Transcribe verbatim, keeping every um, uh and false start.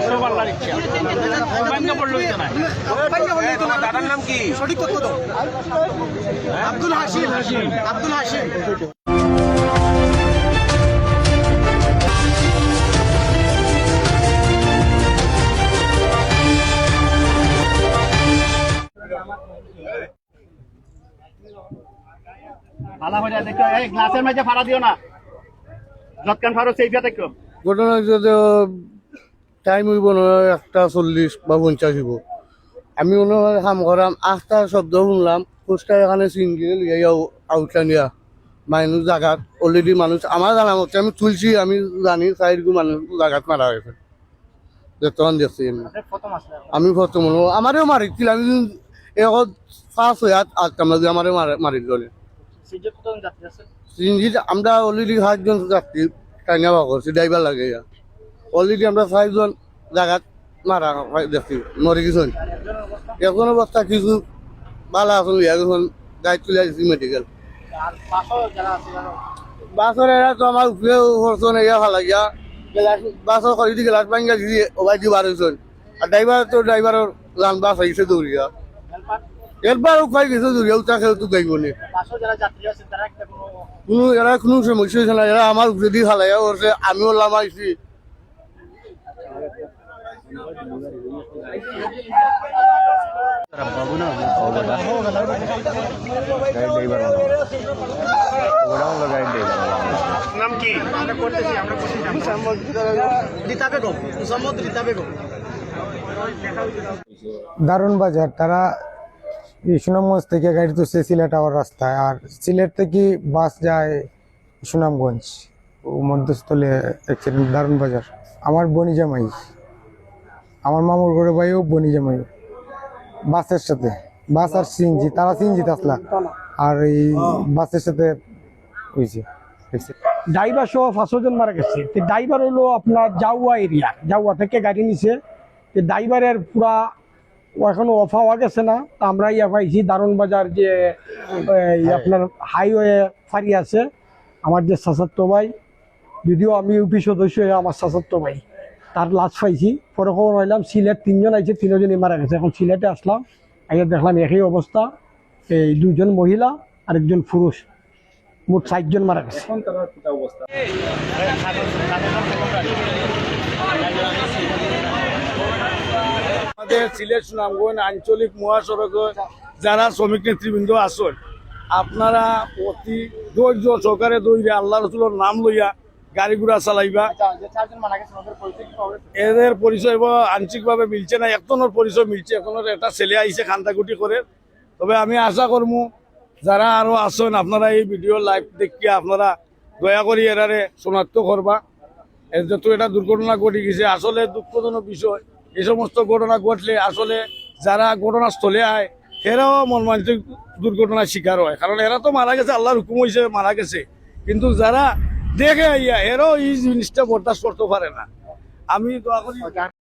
সব আল্লাহর ইচ্ছা। ভাঙ্গা পড়লে হইতো না। দাদার নাম কি? সঠিক তথ্য দাও। আব্দুল হাসিম। আব্দুল হাসিম। ভালা করি দেখো, এই গ্লাসের মাঝে ফাড়া দিও না। যতক্ষণ পারো সেফে দেখো। ঘটনা হইছে যে টাইম হইব না, একটা চল্লিশ বা পঞ্চাশ হইব। আমি মনে হয় কাম করাম, আস্তা শব্দ শুনলাম, পোস্টার এখানে সিঙ্গেল লইয়া আউটলাইন দিয়া মানুষ জাগাত, অলরেডি মানুষ আমার জানা মতে আমি তুলছি, আমি জানি চাইরগু মানুষ জাগাত মারা গেছে। যে তখন দেখছি আমি। আপনি প্রথম আসলেন? আমি প্রথম হলো, আমারেও মারিছিল, আমি এখন ফার্স্ট হয়ে আত-, আটকাম না যে আমারে মারে-, মারিল জনে। সিনজিত কতজন যাত্রী আছে? সিনজিত আমরা অলরেডি সাতজন যাত্রী টাইনা বার করছি, ড্রাইভার লাগে ইয়া। অলরেডি আমরা চারজন জাগাত মারা হয় দেখছি, মরে গেছেন। আর একজনের অবস্থা? একজনের অবস্থা কিছু ভালা আছে, ইয়া এখন গাড়ি তুলে আসছি মেডিকেল। আর বাসও যারা আছে, তারা? বাসর এরা তো আমার উপরে পড়ছন, ইয়া ফালা গিয়া। গ্লাস, বাসর করি দি গ্লাস ভাঙ্গা দিদি, ও ভাই দি বার হইছন। আর ড্রাইভার তো ড্রাইভারর জান বাঁচাইছে দৌড়িয়া। হেল্পার? হেল্পার উপায় গেছে দৌড়িয়া, উতা কেউ তো গাইব নি। বাসর যারা যাত্রী আছে, তারা একটা কোনো কোনো, এরা কোনো সমস্যা হইছে না, এরা আমার উপরে দি ফালাইয়া করছে, আমি ওর লামাইছি। নাম কি? রীতা বেগম, মোসাম্মদ রীতা বেগম। দারুন বাজার, তারা এই সুনামগঞ্জ থেকে গাড়ি তুলছে সিলেট আওয়ার রাস্তায়, আর সিলেট থেকে বাস যায় সুনামগঞ্জ, ও মধ্যস্থলে অ্যাক্সিডেন্ট দারুন বাজার। আমার বনি জামাই, আমার মামুর ঘরে ভাইও বনি জামাই, বাসের সাথে, বাস আর সিএনজি, তারা সিএনজি আসলা, আর এই বাসের সাথে হইছে অ্যাক্সিডেন্ট। ড্রাইভার সহ পাঁচজন মারা গেছে। তো ড্রাইভার হইলো আপনার জাউয়া এরিয়া, জাউয়া থেকে গাড়ি নিছে। তো ড্রাইভারের পুরা ও এখনো ওফা হওয়া গেছে না। তো আমরা ইয়া পাইছি দারুন বাজার যে এই আপনার হাইওয়ে ফাড়ি আছে, আমার যে চাচাতো ভাই, যদিও আমি ইউপি সদস্য, আমার চাচাতো ভাই, তার লাশ পাইছি। পরে খবর পাইলাম সিলেট তিনজন আইছে, তিনজনই মারা গেছে। এখন সিলেটে আসলাম, আইয়া দেখলাম একই অবস্থা, এই দুইজন মহিলা আর একজন পুরুষ, মোট চারজন মারা গেছে। এখন তারা কোথায় অবস্থা? আমাদের সিলেট সুনামগঞ্জ আঞ্চলিক মহাসড়কে যারা শ্রমিক নেতৃবৃন্দ আছেন, আপনারা অতি ধৈর্য সহকারে ধৈর্য আল্লাহ রসুলের নাম লইয়া গাড়ি ঘোড়া চালাইবা। আচ্ছা, যে চারজন মারা গেছে, ওদের পরিচয় কি পাওয়া গেছে? এদের পরিচয় বা আংশিকভাবে মিলছে না, একজনের পরিচয় মিলছে, একজনের একটা ছেলে আইছে কান্দাকুটি করে। তবে আমি আশা করমু যারা আরো আছেন, আপনারা এই ভিডিও লাইভ দেখিয়া আপনারা দয়া করি এরারে শনাক্ত করবা। এর যত এটা দুর্ঘটনা ঘটে গেছে, আসলে দুঃখজনক বিষয়। এই সমস্ত ঘটনা ঘটলে আসলে যারা ঘটনাস্থলে আয়, এরাও মর্মান্তিক দুর্ঘটনার শিকার হয়, কারণ এরা তো মারা গেছে, আল্লাহর হুকুম হইছে মারা গেছে, কিন্তু যারা দেখে আইয়া এরাও এই জিনিসটা বরদাস্ত করতে পারে না। আমি দোয়া করি